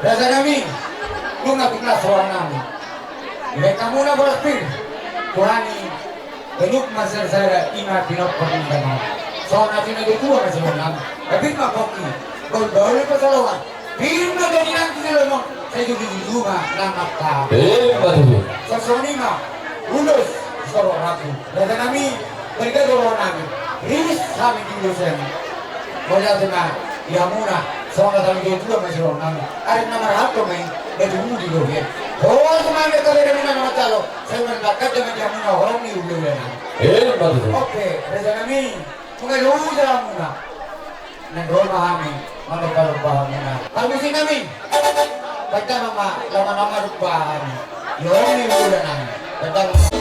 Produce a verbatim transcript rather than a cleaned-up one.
Raja nami, nunga tunas roha nami. Ibaen hamuna boras pir, Tuhan i, ganup marsada-sada ima pinompar ni damang. Songon na pinatua ma siluan nami. Tapi ma pongki, bahul-bahul ni pasoloan. Pir ma jadi nanti di lomong, sai jujur-jujur ma nang angka. Eh, betul. Sosoni ma, ulos, soro ragu. Raja nami, baliga do roha nami. Rilis hami di ulos nami. Mauliate ma di hamuna, songon na talu jolo dua ma siroha nami. Ari na marhalto ma i, batu budi do be. Ho, songon na talu jolo dua ma siroha nami. Sai mandakat dengan di hamuna, horong ni ulu-ulu nami. Eh, betul. Oke, raja nami. Nunga loja hamuna. Nang ro ma hami, mangalompa-lompa hamuna. Parmusik nami. Baen damang ma, lama-lama lupa hami. Horong ni ulu-ulu nami. Baen damang ma.